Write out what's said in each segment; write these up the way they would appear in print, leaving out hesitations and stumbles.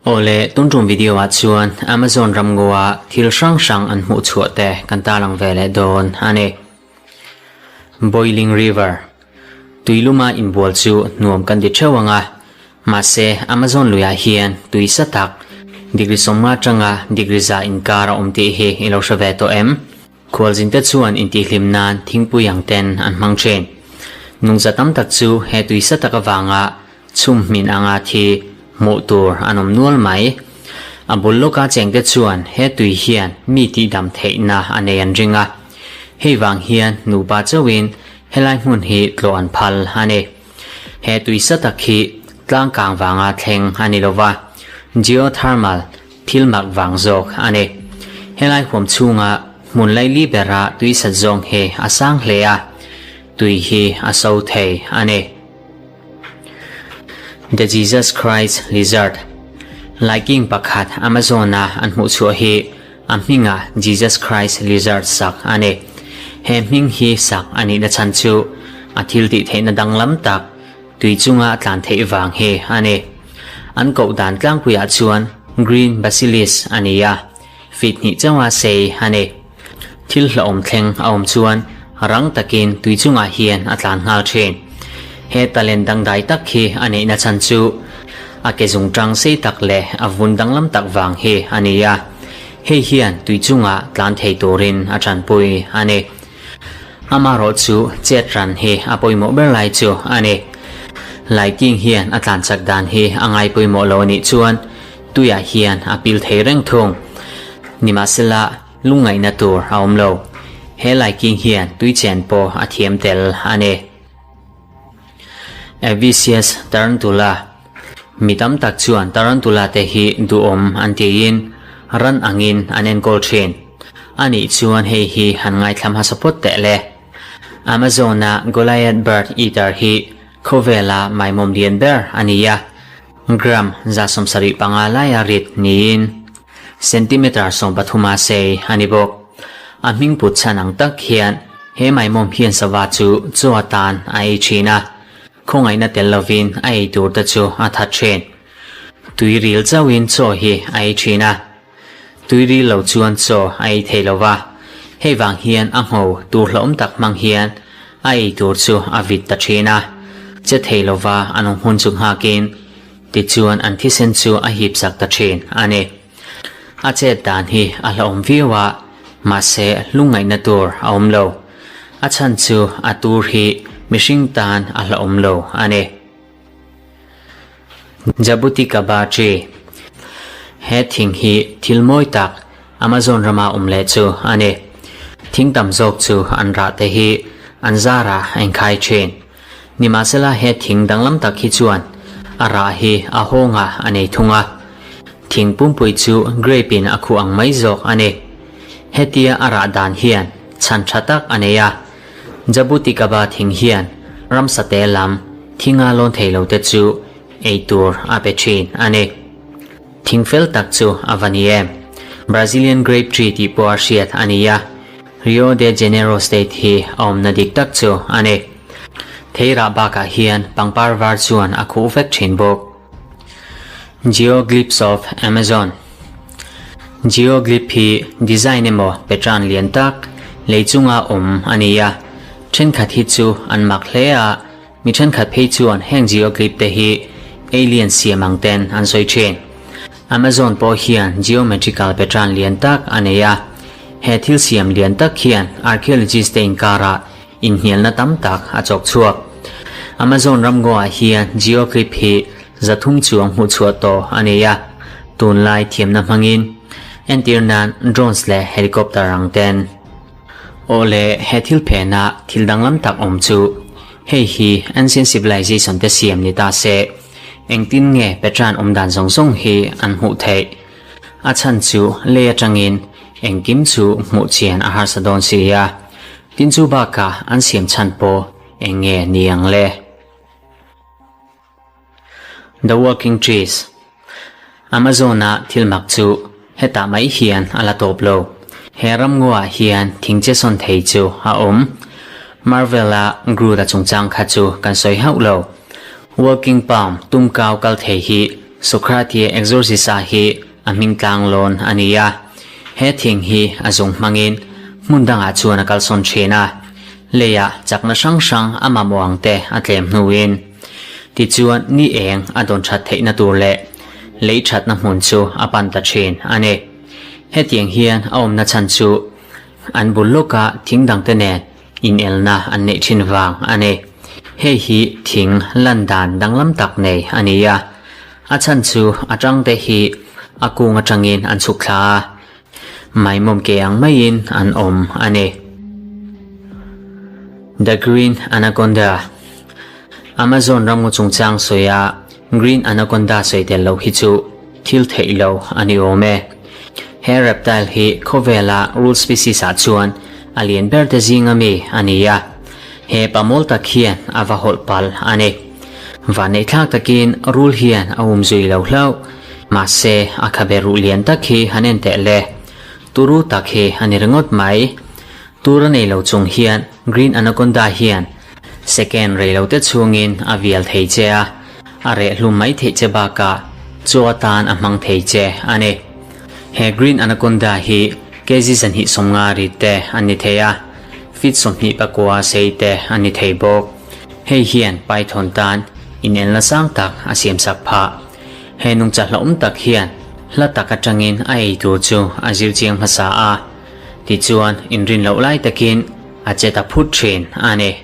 Awle, tun tum video ah chuan Amazon ramngaw ah thil hrang hrang an hmuh chhuah te kan tarlang ve leh dawn a ni. Boiling River, Tuiluma inbual chu nuam kan ti theuh ang a, mahse Amazon luiah hian tui sa tak degree 50 atanga degree 100 inkar a awm tih hi i lo hre ve tawh em? Khualzinte chuan intihhlim nan thingpui ang ten an hmang thin. Nungcha tam tak chu he tuisa tak avanga chhum hmin anga thi hmuh tur an awm nual mai. A bul lawka chengte chuan he tui hian mi tihdam theihna a nei an ring a. Hei vang hian nupa chauhin helai hmun hi tlawh an phal a ni. He tuisa tak hi tlangkang vanga thleng a ni lova, geothermal thil mak vang zawk a ni. Helai huam chhunga hmun laili bera tui sat zawng hi a sang hle a, tui hi a so thei a ni. The Jesus Christ Lizard, Laiking pakhat Amazon-a an hmuh chhuah hi a hmingah Jesus Christ Lizard sak a ni. He hming hi sak a nihna chhan chu a thil tih theihna danglam tak, tui chunga a tlan theih vang hi a ni. An koh dan tlangpuiah chuan Green Basilisk a ni a, feet hnih chauha sei a ni. Thil hlauhawm thleng a awm chuan rang takin tui chungah hian a tlan nghal thin. He talent dangdai tak hi a neihna chhan chu a ke zungtang sei tak leh a vun danglam tak vang hi a ni a, hei hian tui chungah tlan thei turin a tanpui a ni. Amaherawh chu chet ran hi a pawimawh ber lai chu a ni. Laiking hian a tlan chak dan hi a ngai pawimawh lo a nih chuan tuiah hian a pil thei reng thung. Nimahsela lungngaihna tur a awm lo. He laiking hian tui chen pawh a thiam tel a ni. Avicius tarantula Mi tam tak chuan tarantula te hi duhawm an tiin ran angin an enkawl thin. A nih chuan hei hi han ngaithla hmasa phawt teh le. Amazon-a Goliath Bird Eater hi khawvela maimawm lian ber a ni a, gram 75 laia rit niin centimeter 13 a sei a ni bawk. A hming put chhan ang tak hian he maimawm hian sava chu chaw atan a ei thin a. Khawngaihna tel lovin a ei tur te chu a that thin. Tui ril chauhin chaw hi a ei thin a. Tui ril lo chuan chaw a ei thei lo va. Hei vang hian a ngho tur hlauhawm tak hmang hian a ei tur chu a vit ta thin a. Che thei lova an awm hun chu nghakin tichuan an thisen chu a hip sak ta thin a ni. A chet dan hi a hlauhawm viau a, mahse lungngaihna tur a awm lo. A chhan chu a tur hi mihring tan a hlauhawm lo a ni. Jabuticaba tree He thing hi thil mawi tak Amazon rama awm leh chu a ni. Thing tam zawk chu an rah te hi an zarah a inkhai thin. Nimahsela he thing danglam tak hi chuan a rah hi a hawngah a nei thung a, thing pumpui chu grape in a khuh ang mai zawk a ni. Hetia a rah dan hian chhan tha tak a nei a, Jabuticaba thing hian ramsa te lam thinga lawn thei lo te chu ei tur a pe thin a ni. Thing fel tak chu a va ni em? Brazilian grape tree tih pawh a hriat a ni a, Rio de Janeiro state hi a awmna dik tak chu a ni. Theirah bakah hian pangpar var chuan a khuh vek thin bawk. Geoglyphs of Amazon Geoglyph hi design emaw pattern lian tak lei chunga awm a ni a, thenkhat hi chu an mak hle a, Mi thenkhat phei chuan heng geoglyph te hi alien siam ang ten an sawi thin. Amazon pawh hian geometrical pattern lian tak a nei a, he thil siam lian tak hian archaeologist te inkarah inhnialna tam tak a chawk chhuak. Amazon ramngaw ah hian geoglyph hi 300 chuang hmuh chhuah tawh a nei a, tunlai thiamna hmangin entir nan drones leh helicopter ang ten. Aw le, he thil phena thil danglam tak awm chu hei hi ancient civilization te siam ni ta se, engtin nge Petran awm dan zawng zawng hi an hmuh theih? A chhan chu lei atangin engkim chu hmuh chian a harsa dawn si a, tin chu bakah an siam chhan pawh eng nge ni ang le? The Walking Trees, Amazon-a thil mak chu hetah mai hian a la tawp lo. He ramngaw-ah hian thing che sawn thei chu a awm. Marvel-a Groot-a chungchang kha chu kan sawi hauh lo. Walking Palm tumkau kal thei hi Socratia Exorcisa hi a hming tlang lawn a ni a. He thing hi a zung hmangin hmun dangah chuan a kalsawn thin a, leiah chakna hrang hrang a mamawh ang te a tlem hnuin. Tichuan ni eng a dawn that theihna tur leh lei thatna hmun chu a pan ta thin a ni. Hetiang hian a awmna chhan chu an bul lawka thing dangte nen inelna an neih thin vang a ni. Hei hi thing lan dan danglam tak nei a ni a, a chhan chu a tangte hi a kung atangin an chhuk thla a, maimawm ke ang maiin an awm a ni. The Green Anaconda Amazon ramngaw chungchang sawia Green Anaconda sawi tel loh hi chu thil theih lo a ni awm e. He reptile hi khawvela rul species ah chuan a lian ber te zinga mi a ni a, he pamawl tak hian a va hawlh palh a ni. Vanneihthlak takin rul hian a um zui lo hlauh, mahse a khabe ruh lian tak hi han en teh le, turu tak hi a ni ringawt mai. Tur a nei lo chung hian Green Anaconda hian second rei lo te chhungin a vial thei che a, a reh hlum mai theih che bakah chaw atan a hmang thei che a ni. He Green Anaconda hi kg 250 rit te a ni thei a, feet 24 sei te a ni thei bawk. Hei hian Python tan inelna sang tak a siamsak phah. He nungcha hlauhawm tak hian hla tak atangin a ei tur chu a zir chiang hmasa a. Tichuan, inrin loh lai takin a che ta phut thin a ni.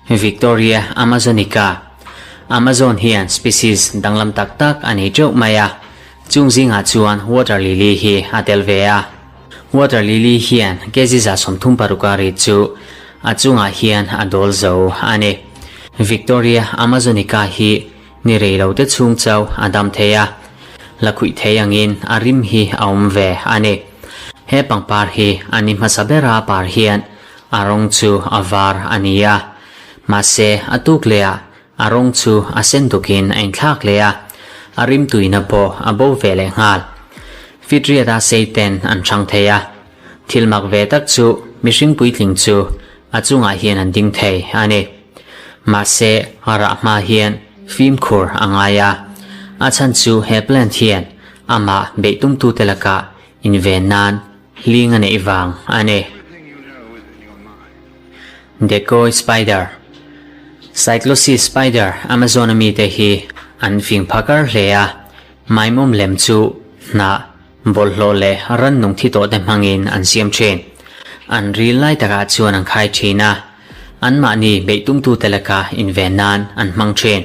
Victoria amazonica Amazon hian species danglam tak tak a nei teuh mai a, chung zingah chuan water lily hi a tel ve a. Water lily hian kg 36 a rit chu a chungah hian a dawl zo a ni. Victoria amazonica hi Ni rei lo te chhung chauh a dam thei a, la khuih thei angin a rim hi a awm ve a ni. He pangpar hi a ni hmasa bera par hian a rawng chu a var a ni a, mahse a tuk leh ah a rawng chu a sen dukin a inthlak leh a, a rim tuina pawh a bo ve leh nghal. Fitriat a sei ten an chhang thei a, thil mak ve tak chu mihring puitling chu a chungah hian an ding thei a ni. Mahse, a rah hma hian fimkhur a ngai a, a chhan chu he plant hian amah beih tumtute lakah inven nan hling a neih vang a ni. Decoy spider, Cyclosis spider Amazon a mite hi an fing phakar hle a, maimawm lem chu hnah Bawlhhlawh leh rannung thi tawhte hmangin an siam thin. An ril lai takah chuan an khai thin a, anmahni beih tumtute laka inven nan an hmang thin.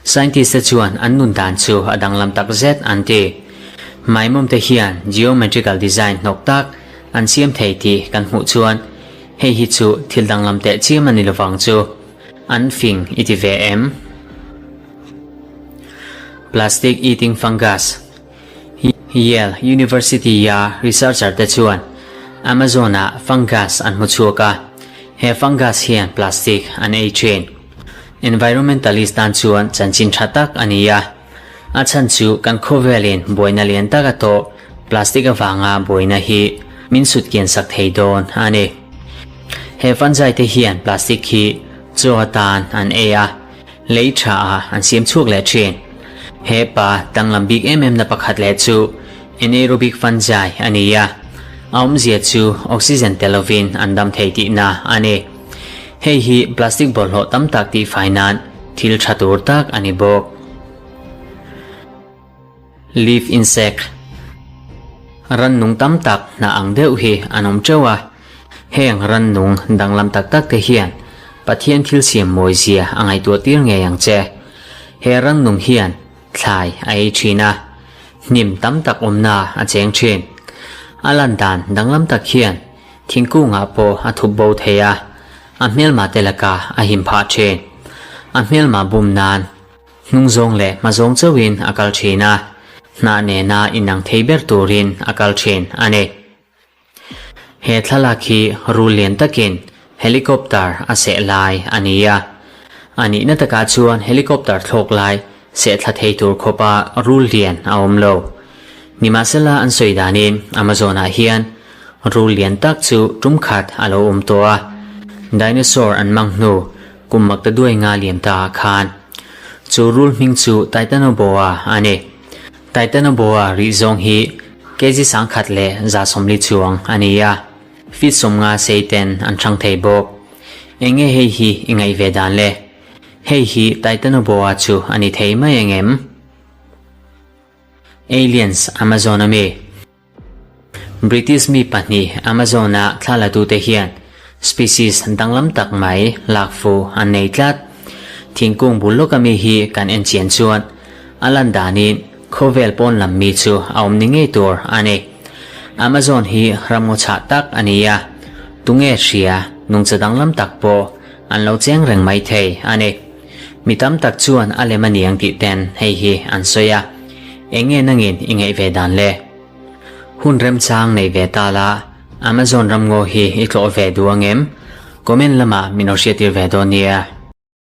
Scientist te chuan an nun dan chu a danglam tak zet an ti. Maimawmte hian geometrical design hnawk tak an siam thei tih kan hmuh chuan hei hi chu thil danglam teh chiam a ni lovang chu. An fing i ti ve em? Plastic eating fungus. Yale University-a researcher-te chuan Amazon-ah fungus an hmu chhuak a, he fungus hian plastic an ei thin. Environmentalist tan chuan chanchin tha tak a ni a, a chhan chu kan khawvelin buaina lian tak a tawh plastic avanga buaina hi min sut kian sak thei dawn a ni. He fungi te hian plastic hi chaw atan an ei a. Lei tha ah an siam chhuak leh thin. He pa danglam bik em em na pakhat leh chu anaerobic fungi a ni a, a awmzia chu oxygen tel lovin an dam thei tihna a ni. Hei hi plastic bawlhhlawh tam tak tihfai nan thil tha tur tak a ni bawk. Leaf insect Rannung tam tak hna ang deuh hi an awm teuh a, heng rannung danglam tak tak te hian Pathian thil siam mawi zia a ngaihtuah tir ngei ang che. He rannung hian thlai a ei thin a, hnim tam tak awmna a cheng thin. A lan dan danglam tak hian thingkungah pawh a thup bo thei a, a hmelma te lakah a him phah thin. A hmelma bum nan Hnung zawng leh hma zawng chauhin a kal thin a, hnah nena inang thei ber turin a kal thin a ni. He thlalak hi rul lian takin helicopter a seh lai a ni a, a nihna takah chuan helicopter thlawk lai seh thla thei tur khawpa rul lian a awm lo. Nimahsela an sawi danin Amazon-ah hian rul lian tak chu tum khat a lo awm tawh a, dinosaur an mang hnu. kum maktaduai nga liam ta ah khan. Chu rul hming chu Titanoboa a ni. Titanoboa rih zawng hi kg 1140 chuang a ni a, feet 50 sei ten an hrang thei bawk. Eng nge hei hi i ngaih ve dan le? Hei hi Titanoboa chu a ni thei mai ang em? Aliens Amazon a mi? British mi pahnih Amazon-a thla latute hian species danglam tak mai lak fu an nei tlat. Thingkung bul lawka mi hi kan en chian chuan a lan danin khawvel pawn lam mi chu a awm ni ngei tur a ni. Amazon hi ramngaw chhah tak a ni a, tunge hria nungcha danglam tak pawh an lo cheng reng mai thei a ni. Mi tam tak chuan a lem a niang tih ten hei hi an sawi a, eng nge nangin i ngaih ve dan le? Hun remchang nei ve ta la, Amazon ramngaw hi i tlawh ve duh ang em? Comment lamah min lo hriattir ve dawn nia.